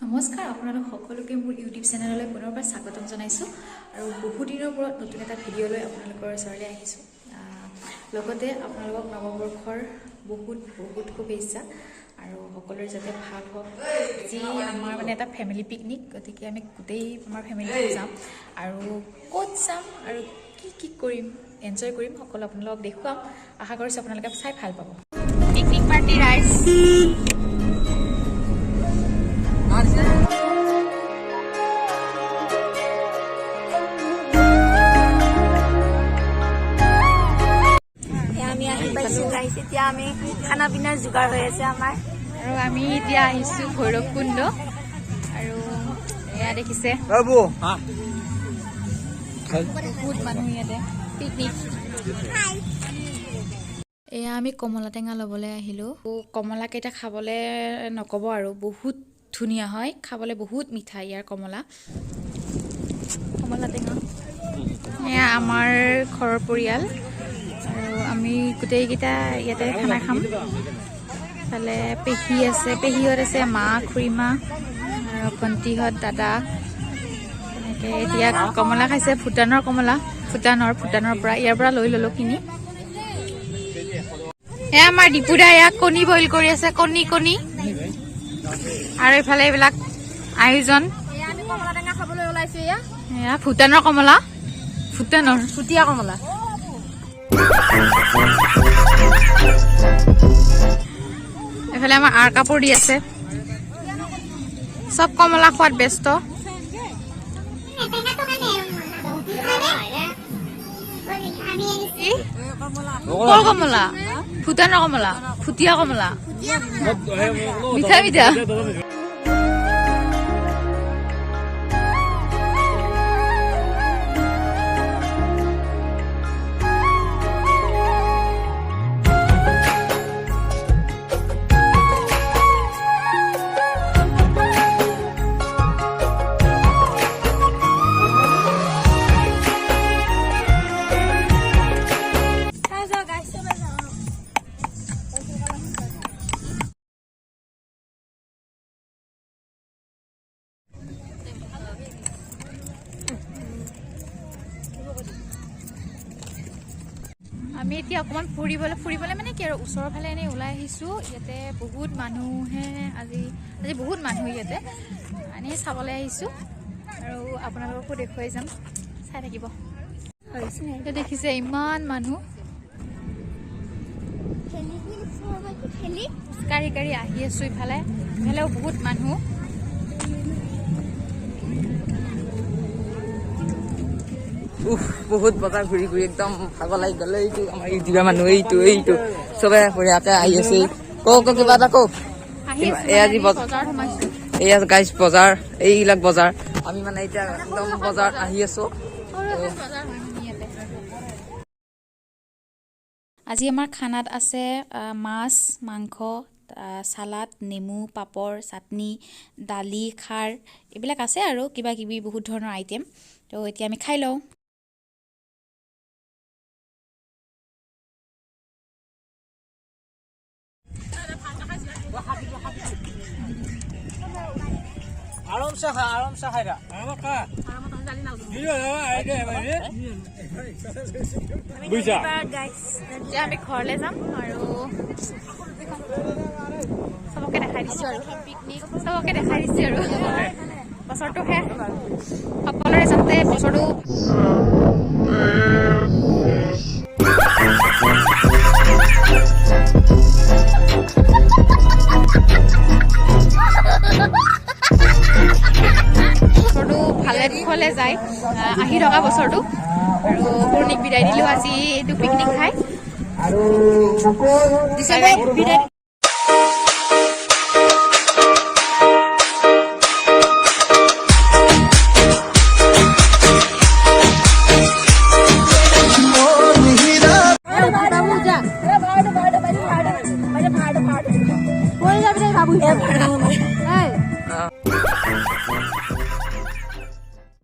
নমস্কাৰ, আপোনালোক সকলোকে মোৰ ইউটিউব চেনেললৈ পুনৰবাৰ স্বাগতম জনাইছোঁ আৰু বহুদিনৰ মূৰত নতুন এটা ভিডিঅ' লৈ আপোনালোকৰ ওচৰলৈ আহিছোঁ। লগতে আপোনালোকক নৱবৰ্ষৰ বহুত বহুত শুভেচ্ছা আৰু সকলোৰে যাতে ভাল হওক। যি আমাৰ মানে এটা ফেমিলি পিকনিক, গতিকে আমি গোটেই আমাৰ ফেমিলিটো যাম আৰু ক'ত যাম আৰু কি কি কৰিম, এনজয় কৰিম, সকলো আপোনালোকক দেখুৱাম। আশা কৰিছোঁ আপোনালোকে চাই ভাল পাব। পিকনিক পাৰ্টি ৰাইজ। এতিয়া আমি আহি পাইছো গাইছ। এতিয়া আমি খানা পিনাৰ যোগাৰ হৈ আছে আমাৰ। আৰু আমি এতিয়া আহিছোঁ ভৈৰৱকুণ্ড আৰু এয়া দেখিছে, বহুত মানুহ ইয়াতে পিকনিক। এয়া আমি কমলা টেঙা ল'বলৈ আহিলোঁ। কমলাকেইটা খাবলৈ নক'ব আৰু, বহুত ধুনীয়া হয় খাবলৈ, বহুত মিঠা ইয়াৰ কমলা। কমলা টেঙা। এয়া আমাৰ ঘৰৰ পৰিয়াল আৰু আমি গোটেইকেইটা ইয়াতে খানা খাম। ইফালে পেহী আছে, পেহীহঁত আছে, মা, খুৰীমা আৰু ভণ্টিহঁত, দাদা। তেনেকে এতিয়া কমলা খাইছে, ভূটানৰ কমলা, ভূটানৰ পৰা ইয়াৰ পৰা লৈ ললো কিনি। এয়া আমাৰ দীপুদা, এয়া কণী বইল কৰি আছে, কণী কণী। আৰু এইফালে এইবিলাক আয়োজন। এয়া আমি কমলা টেঙা খাবলৈ ওলাইছো এয়া। এয়া ভূটানৰ কমলা, ভূটানৰ। ভুটীয়া কমলা। এইফালে আমাৰ আৰ কাপোৰ দি আছে, চব কমলা খোৱাত ব্যস্ত। কি? কৰ কমলা? ভূটানৰ কমলা, ভুটীয়া কমলা, মিঠা মিঠা। আমি এতিয়া অকণমান ফুৰিবলৈ মানে কি আৰু, ওচৰৰ ফালে এনেই ওলাই আহিছোঁ। ইয়াতে বহুত মানুহে আজি আজি বহুত মানুহ ইয়াতে, এনেই চাবলৈ আহিছোঁ আৰু আপোনালোককো দেখুৱাই যাম, চাই থাকিব। এতিয়া দেখিছে ইমান মানুহ, কাঢ়ি কাঢ়ি আহি আছোঁ। ইফালে ইফালেও বহুত মানুহ। উফ, বহুত বজাৰ ঘূৰি ঘূৰি একদম ভাগৰ লাগি গ'ল। এইটো আমাৰ ইউটিউবাৰ মানুহ, এইটো এইটো চবে বঢ়িয়াকে আহি আছে। কৌ কৌ, কিবা এটা কৌ। আহি আছোঁ। এয়া মানে যি আমি বজাৰত সোমাইছোঁ। এয়া গাইছ বজাৰ, এইবিলাক বজাৰ। আমি মানে এতিয়া একদম বজাৰত আহি আছো। সৰু এখন বজাৰ হয় মানে ইয়াতে। আজি আমাৰ খানাত আছে মাছ, মাংস, চালাড, নেমু, পাপৰ, চাটনি, দালি, খাৰ, এইবিলাক আছে আৰু কিবা কিবি বহুত ধৰণৰ আইটেম। তো এতিয়া আমি খাই লওঁ। आरामसे खा, आरामसे खाइ दा, आरामत खा। বুজিছা। এতিয়া আমি ঘৰলৈ যাম আৰু চবকে দেখাই দিছোঁ আৰু পিকনিক চবকে দেখাই দিছোঁ। আৰু বছৰটো শেষ, সকলোৰে যাতে বছৰটো ভালে কুশলে যায়, আহি থকা বছৰটো। আৰু পূৰ্ণিক বিদায় দিলোঁ আজি এইটো পিকনিক খাই। বিদায়।